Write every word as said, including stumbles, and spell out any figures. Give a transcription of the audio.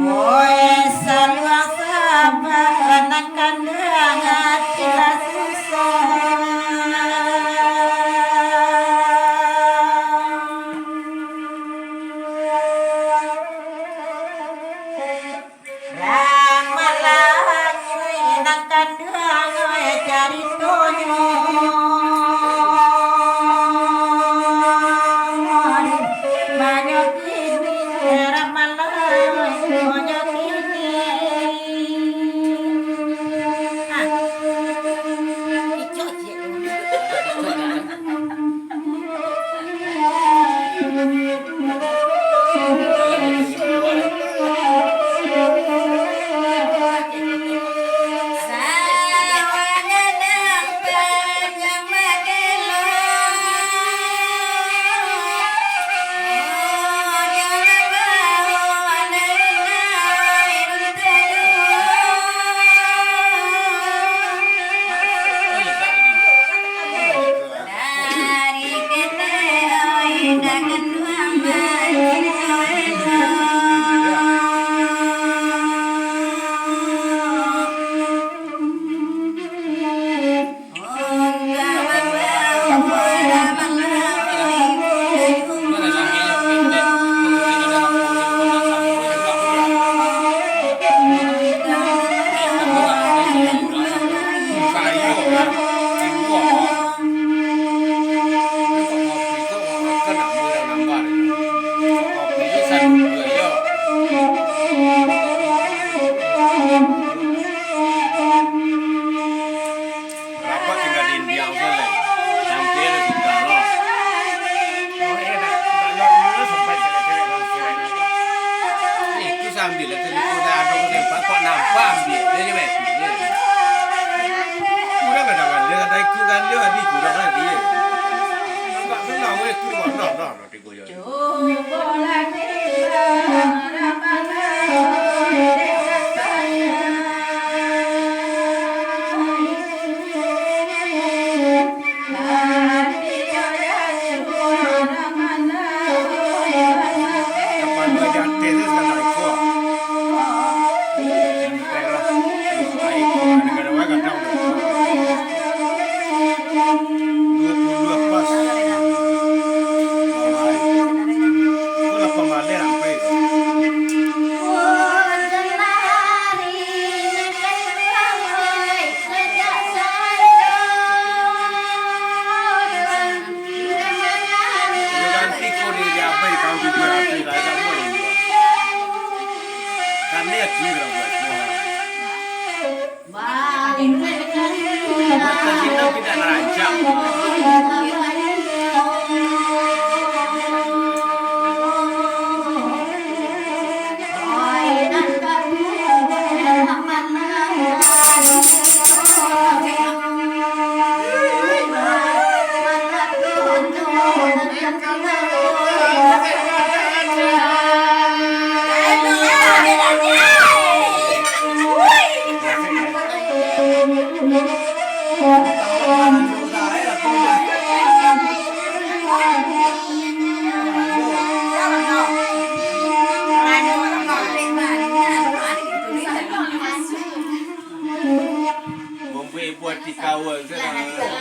Oih, saluang sabar, nan kanduang ati basusah. Ramalan nan kanduang caritonyo. Banyak ini ramalan, banyak ini. Ah. Rapat tingga di India tu lah. Sampai lah sudah lah. Itu sambil lah, tadi kau dah ada tempat, kok nampak ambil. Dia je mati je. Kurang kadang-kadang, ada ikut kan dia, ada kurang kan dia. Nampak senang, weh, kurang. Dah, dah, dah, tiga jari. Duo puluah pas. Ko lah pamaler sampai. Iyo, ganti ko di, di abai tahun tujuh ratus lah, kamu yang jual. Kan dia kira buat semua. Buat terhina tidak nerancang. Mambuek buah di kawan sana.